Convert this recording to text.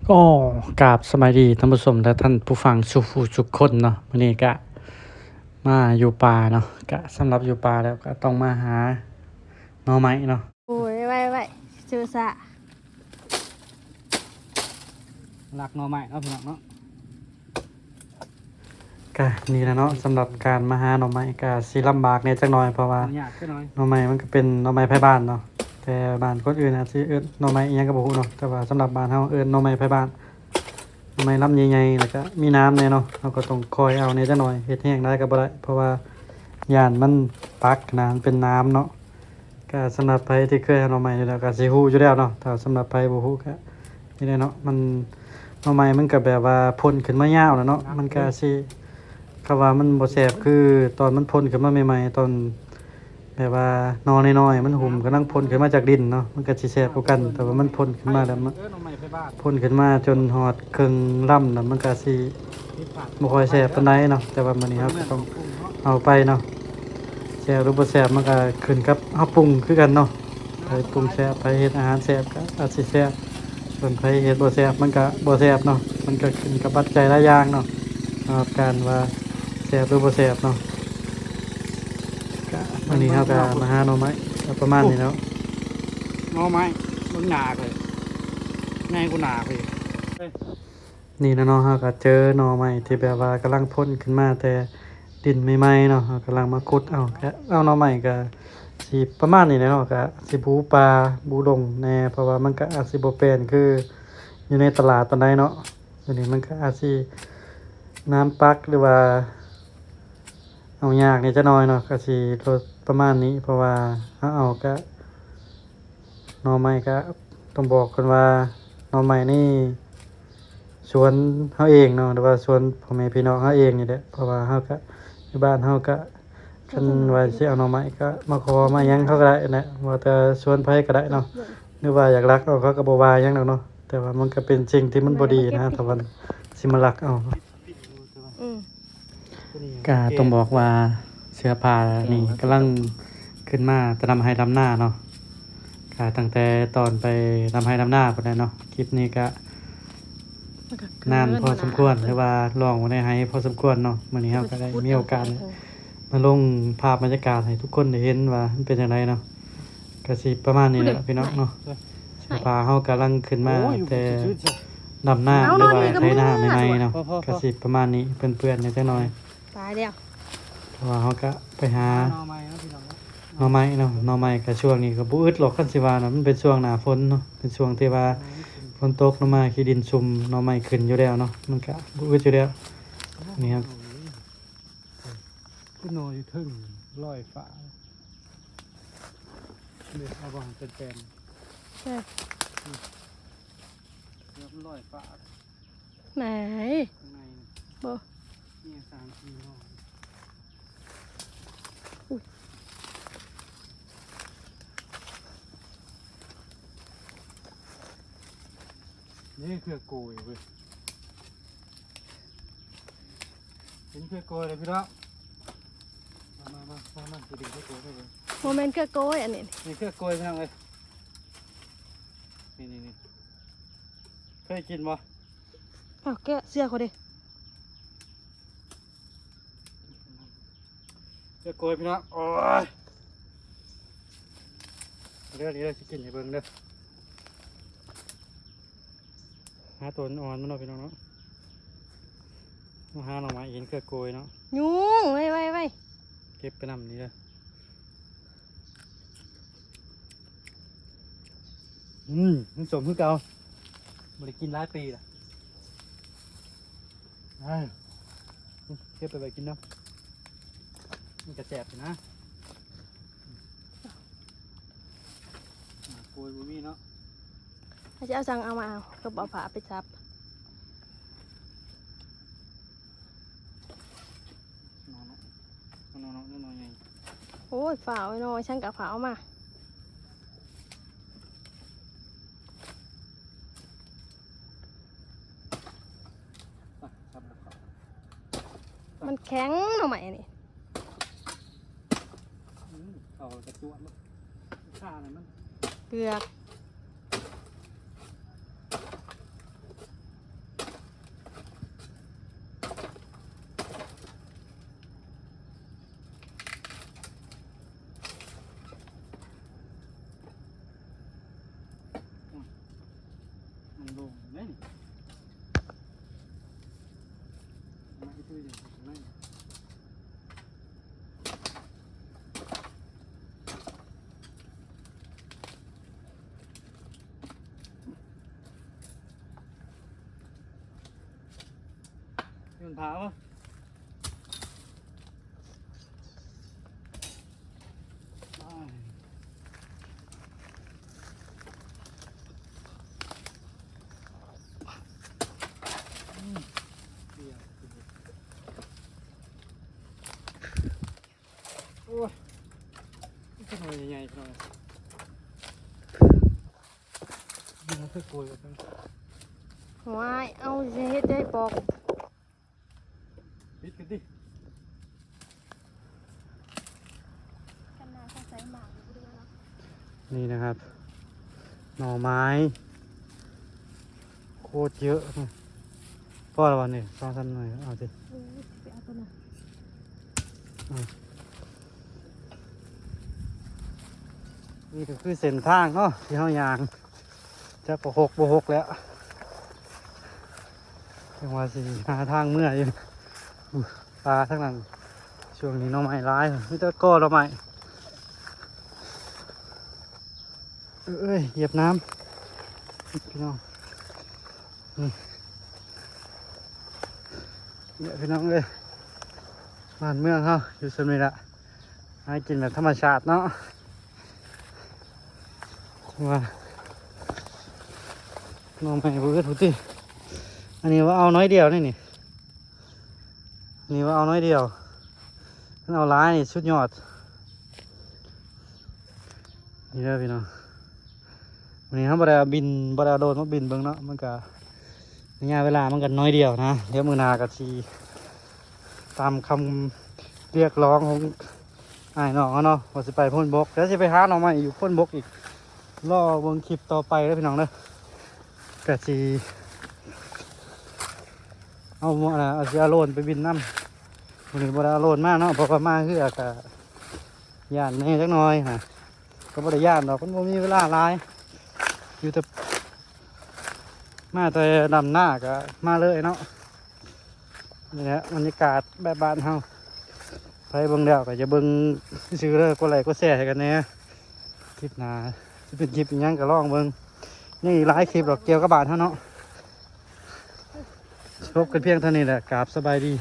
ກໍກາບສະບາຍດີທ່ານຜູ້ຊົມ ແລະ ທ່ານຜູ້ຟັງສູ່ຜູ້ສູ່ຄົນເນາະ. ມື້ນີ້ກະມາຢູ່ປ່າເນາະ, ກະສຳລັບຢູ່ປ່າແລ້ວກະຕ້ອງມາຫາໜໍ່ໄມ້ເນາະ. ໂອ້ຍ ໄວໆ ຊື່ສະ ລັກໜໍ່ໄມ້ເນາະ ພີ່ນ້ອງເນາະ. ກະນີ້ແຫຼະເນາະ, ສຳລັບການມາຫາໜໍ່ໄມ້ກະຊິລຳບາກແດ່ຈັກໜ້ອຍ ເພາະວ່າ ຫຍໍ່ໄມ້ມັນກະເປັນໜໍ່ໄມ້ໄຜບ້ານເນາະ, ແຕ່ບ້ານຄົນອື່ນອາດຊິເອີ້ນໜໍ່ໄມ້ອີ່ຫຍັງກະບໍ່ຮູ້ເນາະ, ແຕ່ວ່າສຳລັບບ້ານເຮົາເອີ້ນໜໍ່ໄມ້ໄຜບ້ານ. ໜໍ່ໄມ້ລຳໃຫຍ່ໆ ແລ້ວກະມີໜາມແດ່ເນາະ, ເຮົາກະຕ້ອງຄອຍເອົາແດ່ຈັກໜ້ອຍ, ເຮັດແຮງຫຼາຍກະບໍ່ໄດ້ ເພາະວ່າຢ້ານມັນປັກນະ ມັນເປັນໜາມເນາະ. ກະສຳລັບໃຜທີ່ເຄີຍຫາໜໍ່ໄມ້ຢູ່ແລ້ວກະຊິຮູ້ຢູ່ແລ້ວເນາະ, ແຕ່ສຳລັບໃຜບໍ່ຮູ້ກະນີ້ແຫຼະເນາະ. ມັນ ໜໍ່ໄມ້ມັນກະແບບວ່າພົ້ນຂຶ້ນມາຍາວແລ້ວເນາະ, ມັນກະຊິ ຄຳວ່າມັນບໍ່ແຊບຄືຕອນມັນພົ້ນຂຶ້ນມາໃໝ່ໆ ຕອນແບບວ່າໜໍ່ນ້ອຍໆ ມັນຫຸ້ມກຳລັງພົ້ນຂຶ້ນມາຈາກດິນເນາະ, ມັນກະຊິແຊບກວ່າກັນ. ແຕ່ວ່າມັນພົ້ນຂຶ້ນມາແລ້ວ ເອີ ໜໍ່ໄມ້ໄຜບ້ານ ພົ້ນຂຶ້ນມາຈົນຮອດເຄິ່ງລຳແລ້ວ ມັນກະຊິ ບໍ່ຄ່ອຍແຊບປານໃດເນາະ, ແຕ່ວ່າມື້ນີ້ເຮົາກະຕ້ອງເອົາໄປເນາະ. ແຊບຫຼືບໍ່ແຊບມັນກະຂຶ້ນກັບເຮົາປຸງຄືກັນເນາະ, ໃຜປຸງແຊບ ໃຜເຮັດອາຫານແຊບກະອາດຊິແຊບ, ສ່ວນໃຜເຮັດບໍ່ແຊບມັນກະບໍ່ແຊບເນາະ. ມັນກະຂຶ້ນກັບປັດໄຈຫຼາຍຢ່າງເນາະ ສຳລັບການວ່າແຊບຫຼືບໍ່ແຊບເນາະ. ກະມື້ນີ້ເຮົາກະມາຫາໜໍ່ໄມ້ ກະປະມານນີ້ແລ້ວ. ໜໍ່ໄມ້ເບິ່ງໜ້າຂ້ອຍ ໃຫຍ່ກວ່າໜ້າຂ້ອຍອີກ. ນີ້ແຫຼະເນາະ, ເຮົາກະເຈີໜໍ່ໄມ້ທີ່ແບບວ່າກຳລັງພົ້ນຂຶ້ນມາແຕ່ດິນໃໝ່ໆເນາະ, ເຮົາກຳລັງມາຂຸດເອົາ. ກະເອົາໜໍ່ໄມ້ກະຊິປະມານນີ້ແຫຼະເນາະ, ກະຊິບູປ່າບູດົງແດ່ ເພາະວ່າມັນກະອາດຊິບໍ່ແປນຄືຢູ່ໃນຕະຫຼາດປານໃດເນາະ. ດຽວນີ້ມັນກະອາດຊິໜາມປັກ ຫຼືວ່າເອົາຍາກແດ່ຈັກໜ້ອຍເນາະ, ກະຊິລົດປະມານນີ້ ເພາະວ່າເຮົາເອົາກະ ໜໍ່ໄມ້ກະຕ້ອງບອກກ່ອນວ່າ ໜໍ່ໄມ້ນີ້ສວນເຮົາເອງເນາະ ຫຼືວ່າສວນພໍ່ແມ່ພີ່ນ້ອງເຮົາເອງນີ້ແຫຼະ. ເພາະວ່າເຮົາກະ ຢູ່ບ້ານເຮົາກະ ຄັນວ່າຊິເອົາໜໍ່ໄມ້ກະມາຂໍມາຫຍັງເຂົາກະໄດ້ແຫຼະ, ວ່າແຕ່ສວນໃຜກະໄດ້ເນາະ, ຫຼືວ່າຢາກລັກເອົາເຂົາກະບໍ່ວ່າຫຍັງດອກເນາະ. ແຕ່ວ່າມັນກະເປັນສິ່ງທີ່ມັນບໍ່ດີນະ ຖ້າວ່າຊິມາລັກເອົາ. ອືມ ກະຕ້ອງບອກວ່າເສືອຜ້ານີ້ກຳລັງຂຶ້ນມາແຕ່ດຳໄຮ່ດຳນາເນາະ, ກະຕັ້ງແຕ່ຕອນໄປດຳໄຮ່ດຳນາພຸ້ນແຫຼະເນາະ. ຄລິບນີ້ກະນານພໍສົມຄວນ ຫຼືວ່າລ່ອງຢູ່ໃນໄຮ່ພໍສົມຄວນເນາະ. ມື້ນີ້ເຮົາກະໄດ້ມີໂອກາດມາລົງພາບບັນຍາກາດໃຫ້ທຸກຄົນໄດ້ເຫັນວ່າມັນເປັນຈັ່ງໃດເນາະ. ກະຊິປະມານນີ້ແຫຼະພີ່ນ້ອງເນາະ. ເສືອຜ້າເຮົາກຳລັງຂຶ້ນມາແຕ່ດຳນາ ຫຼືວ່າໄຖນາໃໝ່ໆເນາະ, ກະຊິປະມານນີ້ ເປື້ອນໆແດ່ຈັກໜ້ອຍ. ຕາຍແລ້ວ ເພາະວ່າເຮົາກະໄປຫາໜໍ່ໄມ້ເນາະ ໜໍ່ໄມ້ເນາະ. ໜໍ່ໄມ້ກະຊ່ວງນີ້ກະບໍ່ອຶດຫຼອກ ຄັນຊິວ່ານະ, ມັນເປັນຊ່ວງໜ້າຝົນເນາະ, ເປັນຊ່ວງທີ່ວ່າຝົນຕົກລົງມາ ຂີ້ດິນຊຸ່ມ ໜໍ່ໄມ້ຂຶ້ນຢູ່ແລ້ວເນາະ, ມັນກະບໍ່ອຶດຢູ່ແລ້ວ. ນີ້ຄັບ ຄືໜໍ່ຢູ່ເທິງລອຍຟ້າ ເລີຍເອົາວາງເປັນແປນ ເອີ ເກືອບມັນລອຍຟ້າ. ໄໝ? ຂ້າງໃນນີ້ ບໍ່ ມີສາມສີ່ໜໍ່. ອຸ້ຍ ນີ້ເຄືອໂກຍເວີຍ. ເຫັນເຄືອໂກຍແລ້ວພີ່ນ້ອງ. ມາ ມາ ມາ ມາ ຊິເຫັນເຄືອໂກຍເລີຍ. ບໍ່ແມ່ນເຄືອໂກຍອັນນີ້ ນີ້ເຄືອໂກຍພີ່ນ້ອງເອີຍ. ນີ້ ນີ້ ນີ້ ເຄີຍກິນບໍ່? ອ້າວ ແກະເສື້ອຂ້ອຍເດ້. ເຄືອໂກຍພີ່ນ້ອງ. ໂອ້ຍ ເດີ ນີ້ເດີ ຊິກິນໃຫ້ເບິ່ງເດີ. ຫາໂຕອ່ອນໆມັນເນາະພີ່ນ້ອງເນາະ. ມາຫາໜໍ່ໄມ້ເຫັນເຄືອໂກຍເນາະ. ຍຸງ ໄວໆໆ ເກັບໄປນຳນີ້ເດີ. ອືມ ມັນສົ້ມຄືເກົ່າ ບໍ່ໄດ້ກິນຫຼາຍປີລະ. ເອົາ ເກັບໄປໄວ້ກິນເນາະ ມັນກະແຊບຢູ່ນະ. ອາ ໂກຍບໍ່ມີເນາະ. ເຮົາຊິເອົາສັງເອົາມາເອົາ ກໍບໍ່ເອົາຜ້າໄປຈັບ. ເນາະ ເນາະ ເນາະ ເນາະ ເນາະໃຫຍ່. ໂອ້ຍ ຟ້າວເນາະ ສັງກະຟ້າວເອົາມາ. ໄປ ສັບແລ້ວເຂົ້າ. ມັນແຂງໜໍ່ໄມ້ນີ້. ອືມ ເຂົ້າແລ້ວກະຈວດໂລດ. ຂ້ານີ້ມັນເປືອກ. ໂລ່ງເດ້ນີ້ ມາອີກຄືດຽວຂ້າງໃນ ມັນພາວະ ໂອ້ຍ ນີ້ຄືໜ່ວຍໃຫຍ່ໆ ພີ່ນ້ອງ ນີ້ຄືໂກຍອອກ ໂອ້ຍ ເອົາຊິເຮັດໃຫ້ປອກ ປິດກັນຕິ ກັນນາເຂົາໃສ່ໝາກຢູ່ບໍ່ໄດ້ເນາະ ນີ້ນະຄັບ ໜໍ່ໄມ້ໂຄດເຍອະ ພໍແລ້ວວະນີ້ ສອງສາມໜ່ວຍ ເອົາຕິ ເອີ ໄປເອົາຕົວນັ້ນ ອືມ ນີ້ກໍຄືເສັ້ນທາງເນາະ ທີ່ເຮົາຍ່າງ ຈັກວ່າຫົກບໍ່ຫົກແລ້ວ ຍັງວ່າຊິຫາທາງເມືອຢູ່ ປ່າທາງນັ້ນ ຊ່ວງນີ້ໜໍ່ໄມ້ຫຼາຍ ມີແຕ່ກໍໜໍ່ໄມ້ ເອີຍ ຢຽບນ້ຳ ພີ່ນ້ອງ ນີ້ ນີ້ແຫຼະ ພີ່ນ້ອງເອີຍ ບ້ານເມືອງເຮົາຢູ່ສ່ຳນີ້ລະ ຫາກິນແບບທຳມະຊາດເນາະ ວ່າໜໍ່ໄມ້ບໍ່ອຶດພຸ້ນຕິ ອັນນີ້ວ່າເອົາໜ້ອຍດຽວນີ້ນີ້ ນີ້ວ່າເອົາໜ້ອຍດຽວ ຄັນເອົາຫຼາຍນີ້ສຸດຍອດ ນີ້ເດີພີ່ນ້ອງ ມື້ນີ້ເຮົາບໍ່ໄດ້ເອົາບິນ ບໍ່ໄດ້ເອົາໂດຣນມາບິນເບິ່ງເນາະ ມັນກະ ໄລຍະເວລາມັນກໍໜ້ອຍດຽວນະ ດຽວມື້ໜ້າກໍຊິຕາມຄຳຮຽກຮ້ອງຂອງອ້າຍນ້ອງເຮົາເນາະ ວ່າຊິໄປໂພນບົກ ແລ້ວຊິໄປຫາໜໍ່ໄມ້ຢູ່ໂພນບົກອີກ ລໍເບິ່ງຄລິບຕໍ່ໄປເດີພີ່ນ້ອງເດີ ກໍຊິເອົາ ເອົາ ຊິເອົາໂດຣນໄປບິນນຳ ມື້ນີ້ບໍ່ໄດ້ເອົາໂດຣນມາເນາະ ເພາະວ່າມາເຮືອກໍຢ້ານແດ່ຈັກໜ້ອຍນະ ກໍບໍ່ໄດ້ຢ້ານດອກ ມັນບໍ່ມີເວລາຫຼາຍ ຢູ່ແຕ່ ມາແຕ່ດຳນາກໍມາເລີຍເນາະ ນີ້ແຫຼະບັນຍາກາດແບບບ້ານເຮົາ ໃຜເບິ່ງແລ້ວກໍຢ່າເບິ່ງຊື່ໆເດີ ກົດໄລກົດແຊໃຫ້ກັນແດ່ ຄລິບໜ້າຊິເປັນຄລິບອີ່ຫຍັງກໍລອງເບິ່ງ ຍັງອີກຫຼາຍຄລິບດອກກ່ຽວກັບບ້ານເຮົາເນາະ ຈົບກັນພຽງເທົ່ານີ້ແຫຼະ ກາບສະບາຍດີ.